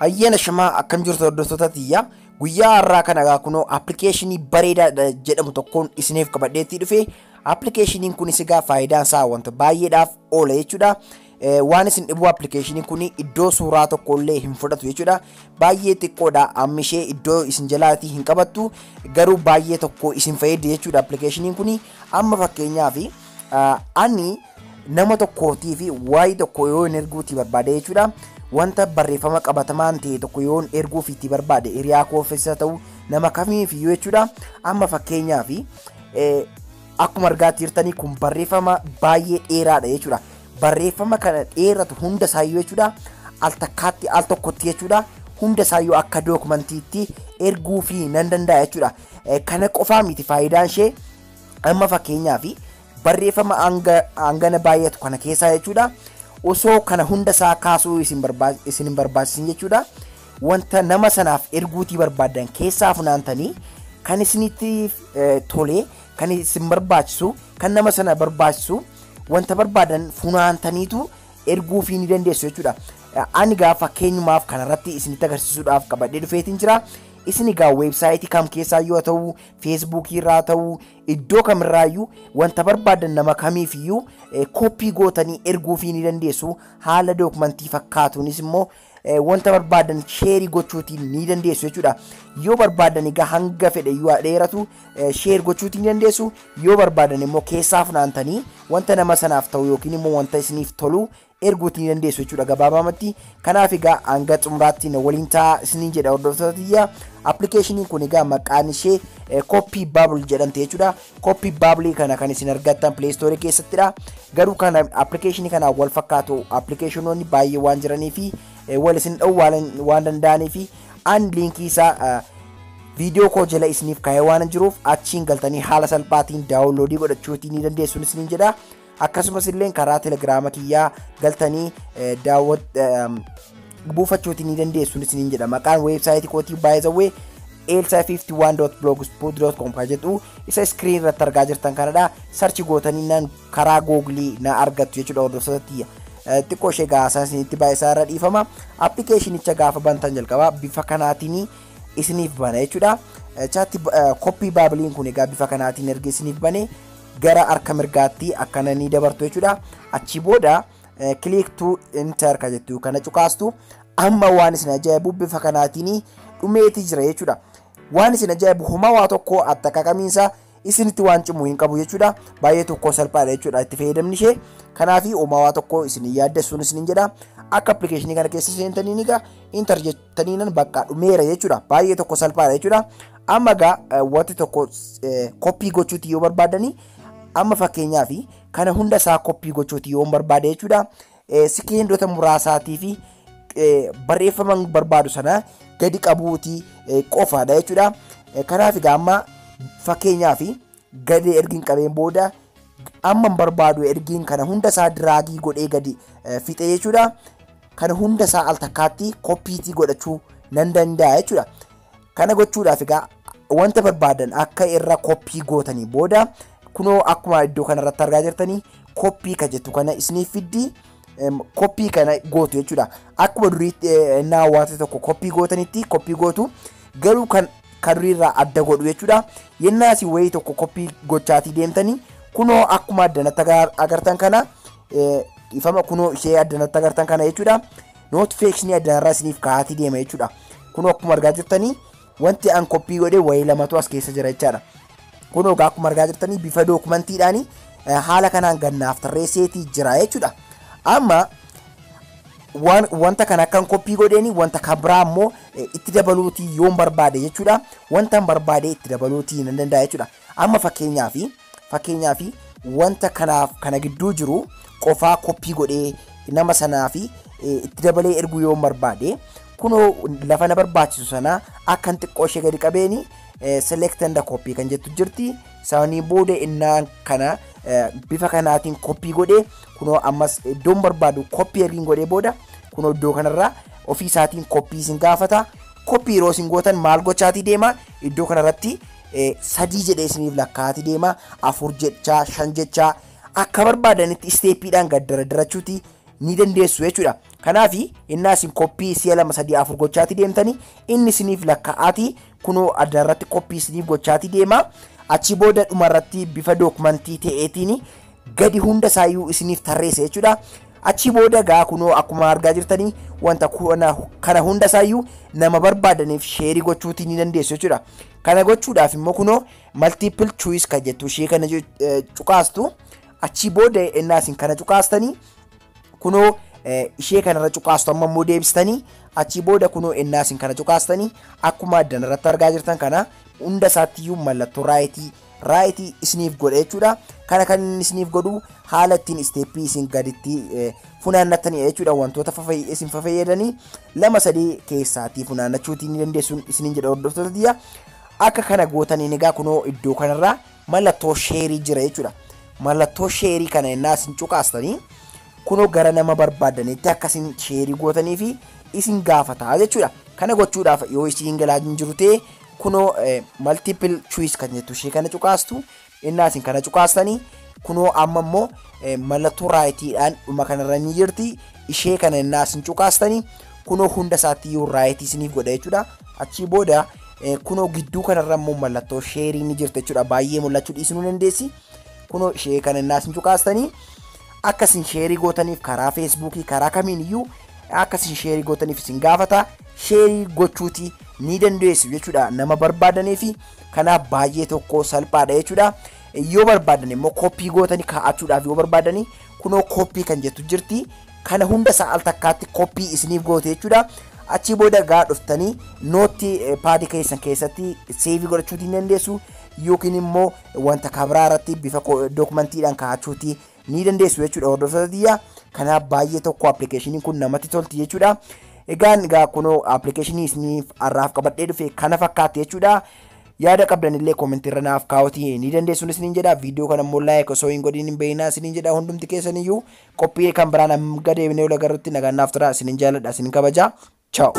Ayyaana shamaa, akkam jirtu hordoftoota tiyya? Guyyaa har'aa kana egaa kunoo appilikeeshinii bareedaa jedhamu tokkoon isiniif qabadheetti dhufe. Appilikeeshiniin kunis egaa faayidaan isaa wanta baay'eedhaaf oola jechuudha. Waan isin dhibu, appilikeeshiniin kun iddoo suuraa tokko illee hin fudhatu jechuudha. Baay'ee xiqqoodha, amma ishee iddoo isin jalaatii hin qabattu, garuu baay'ee tokko isin fayyaddi jechuudha appilikeeshiniin kun. Amma fakkeenyaaf ani nama tokkootii fi waa'ee tokko yoo hin erguutii barbaade jechuudha. Wanta barreeffama qabatamaan ta'e tokko yoo erguuf itti barbaade, hiriyaa koofis haa ta'u, nama kamiifiyyuu jechuudha. Amma fakkeenyaaf akkuma argaa jirtanii kun barreeffama baay'ee dheeraadha jechuudha. Barreeffama kana dheeratu hunda isaayyuu jechuudha, al takkaatti, al tokkotti jechuudha, hunda isaayyuu akka dookumantiitti erguufii nan danda'a jechuudha. Kana qofaa miti faayidaan ishee. Amma fakkeenyaaf barreeffama hangana baay'atu kana keessaa jechuudha, osoo kana hunda isaa kaasuu isin hin barbaachisin jechuudha. Wanta nama sanaaf erguutii barbaadan keessaa funaantanii, kan isinitti tole, kan isin barbaachisu, kan nama sana barbaachisu, wanta barbaadan funaantaniitu erguufii ni dandeessu jechuudha. Ani egaa fakkeenyumaaf kanarratti isinitti agarsiisuudhaaf qabadhee dhufeetiin jira. Isin egaa weebsaayitii kam keessaa yoo ta'u, Feesbuukii irraa ta'u, iddoo kamirraayyuu wanta barbaadan nama kamiifiyyuu kooppii gootanii erguufii ni dandeessu. Haala dookumantii fakkaatuunis immoo wanta barbaadan share gochuutiin ni dandeessu jechuudha. Yoo barbaadan egaa hanga fedhe yoo dheeratu share gochuutiin ni dandeessu. Yoo barbaadan immoo keessaa funaantanii wanta nama sanaaf ta'u yookiin immoo wanta isiniif tolu erguutii ni dandeessu jechuudha gabaabamatti. Kanaaf egaa hanga xumuraatti na waliin ta'a isiniin jedha, hordoftoota tiyya. Appilikeeshiniin kun egaa maqaan ishee Copy Bubble jedhamte jechuudha. Copy Bubble kana kan isin argattan Play Store keessattidha. Garuu kana appilikeeshinii kanaan wal fakkaatu appilikeeshinoonni baay'ee waan jiranii fi wal isin dha'uu waan danda'anii fi an liinkii isaa viidiyoo koo jala isiniif kaa'ee waan jiruuf, achiin galtanii haala salphaatiin download godhachuutii ni dandeessu isiniin jedha. Akkasumas illee karaa Telegiraama kiyyaa galtanii daawwat buufachuutii ni dandeessu isiniin jedha. Maqaan weebsaayitii kootii baay'ee elsa51.blogspot.com kan jedhu isa screen irratti argaa jirtan kanadha. Search gootanii nan karaa Googilii na argattu jechuudha, hordoftoota tiyya. Xiqqoo ishee gaasaa isinitti baay'isaa irra dhiifama. Appilikeeshinicha gaafa bantan jalqaba bifa kanaatiin isiniif bana jechuudha. Chaatti Copy Bubbleiin kun egaa bifa kanaatiin erga isiniif bane, gara harka mirgaatti akkana ni dabartu jechuudha. Achi booda "click to enter" ka jettu kana cuqaastu. Amma waan isin ajaa'ibu, bifa kanaatiin dhumeeti jira jechuudha. Waan isin ajaa'ibu, homaa waa tokko attakakamiinsa isinitti waan cimu hin qabu jechuudha. Baay'ee tokko salphaadha jechuudha itti fayyadamni ishee. Kanaaf homaa waa tokko isin yaaddessuun isinin jedha. Akka appilikeeshinii kana keessa seentanii egaa enter jettanii bakka dhumeera jechuudha. Baay'ee tokko salphaadha jechuudha. Amma egaa wanti tokko koppii gochuuti yoo barbaadanii, amma fakkeenyaaf kana hunda isaa koppii gochuuti yoo barbaade jechuudha. Sekeendota muraasaatii fi barreeffama barbaadu sana gadi qabuuti qofaadha jechuudha. Kanaaf egaa amma fakkeenyaaf gadi ergiin qabeen booda, amma barbaadu ergiin kana hunda isaa drag godhee gadi fixe jechuudha. Kana hunda isaa al takkaatti koppiitii godhachuu nan danda'a jechuudha. Kana gochuudhaaf egaa wanta barbaadan akka irra koppii gootanii booda, kunoo akkuma iddoo kanarratti argaa jirtanii, copy ka jettu kana isiniif fiddi, koppii kana gootu jechuudha. Akkuma duriitti innaa wanta tokko koppii gootanitti koppii gootu, garuu kan duriirraa adda godhu jechuudha. Yennaa asii wayii tokko koppii gochaatii deemtanii, kunoo akkuma addanatti agartan kana, ifama, kunoo ishee addanatti agartan kana jechuudha. Notificationii addanarraa isiniif kaa'atii deema jechuudha. Kunoo akkuma argaa jirtanii wanti an koppii godhe wayii lamatu as keessa jira jechaadha. Kunoo egaa akkuma argaa jirtanii bifa dookumantiidhaani haala kanaan gannaaf tarreesseetii jira jechuudha. Amma wanta kana akkan koppii godheeni wanta kan biraa immoo itti dabaluutii yoon barbaade jechuudha. Wanta barbaade itti dabaluutii nan danda'a jechuudha. Amma fakkeenyaaf wanta kanaaf kana gidduu jiru qofaa koppii godhee nama sanaaf itti dabalee erguu yoon barbaade, kunoo lafa na barbaachisu sana akkan xiqqoo ishee gadi qabeeni "select and copy" kan jettu jirti. Sanii booda innaan kana bifa kanaatiin koppii godhee, kunoo ammas iddoon barbaadu koppii ergiin godhee booda, kunoo iddoo kanarraa ofii isaatiin koppii isin gaafata. Koppii yeroo isin gootan maal gochaatii deema? Iddoo kanarratti sadii jedhee isiniif lakkaa'atii deema, afur jechaa, shan jechaa, akka barbaadanitti stepiidhaan gad daraddarachuuti ni dandeessu jechuudha. Kanaaf innaa isin copy si'a 2 3 4 gochaatii deemtanii inni isiniif lakkaa'aatii kunoo adda irratti copy isiniif gochaatii deema. Achi booda dhumarratti bifa dookumantii ta'eetiin gadi hunda isaayyuu isiniif tarreessa jechuudha. Achi booda gaa kunoo akkuma argaa jirtanii wanta kana hunda isaayyuu nama barbaadaniif share gochuutii ni dandeessu jechuudha. Kana gochuudhaaf immoo kunoo multiple choice kan jettu ishee kana cuqaastu. Achi booda innaa isin kana cuqaastanii kunoo ishee kanarra cuqaastu, amma immoo deebistanii achi booda kunoo innaa isin kana cuqaastanii akkuma addan irratti argaa jirtan kana hunda isaattiyyuu mallattoo right isiniif godha jechuudha. Kana kan inni isiniif godhu haala ittiin step isin gaditti funaannattanii jechuudha. Wantoota isin fayyadanii 2 3 keessaatii funaannachuutii ni dandeessu isiniin jedha hordoftoota tiyya. Akka kana gootaniin egaa kunoo iddoo kanarraa mallattoo share jira jechuudha. Mallattoo share kana innaa isin cuqaastanii kunoo gara nama barbaadanitti akka isin share gootanii fi isin gaafata jechuudha. Kana gochuudhaaf yoo isin galaa hin jiru ta'e kunoo multiple choice kan jettu ishee kana cuqaastu. Innaa isin kana cuqaastanii kunoo amma immoo mallattoo rightiidhaan dhuma kanarra ni jirti. Ishee kana innaa isin cuqaastanii kunoo hunda isaatti iyyuu right isiniif godha jechuudha. Achii booda kunoo gidduu kanarra immoo mallattoo share ni jirti jechuudha. Baay'ee mul'achuu dhiisuu ni dandeessi. Kunoo ishee kana innaa isin cuqaastanii akka isin share gootaniif karaa Facebookii karaa kamiin iyyuu akka isin share gootaniif isin gaafata. Share gochuuti ni dandeessu jechuudha nama barbaadanii fi kanaaf baay'ee tokko salphaadha jechuudha. Yoo barbaadan immoo copy gootanii kaa'achuudhaaf yoo barbaadanii kunoo copy kan jettu jirti. Kana hunda isaa al takkaatti copy isiniif goote jechuudha. Achii booda gaa dhuftanii notepad keessan keessatti save godhachuutii ni dandeessu yookiin immoo wanta kabiraa irratti bifa dookumantiidhaan kaa'achuutii ni dandeessu jechuudha hordoftoota tiyya. Kanaaf baay'ee tokko appilikeeshiniin kun namatti tolti jechuudha. Egaan egaa kunoo appilikeeshinii isiniif har'aaf qabadhee dhufe kana fakkaatti jechuudha. Yaada qabdan illee comment irra naaf kaa'uutii ni dandeessuun isiniin jedha. Viidiyoo kana immoo like osoo hin godhin hin beeknaa isiniin jedha hundumti keessaniyyuu. Qophii kan biraan hanga deebinee wal agarrutti nagaan naaf tura, isiniin jaalladha, isiniin kabaja. Ciao.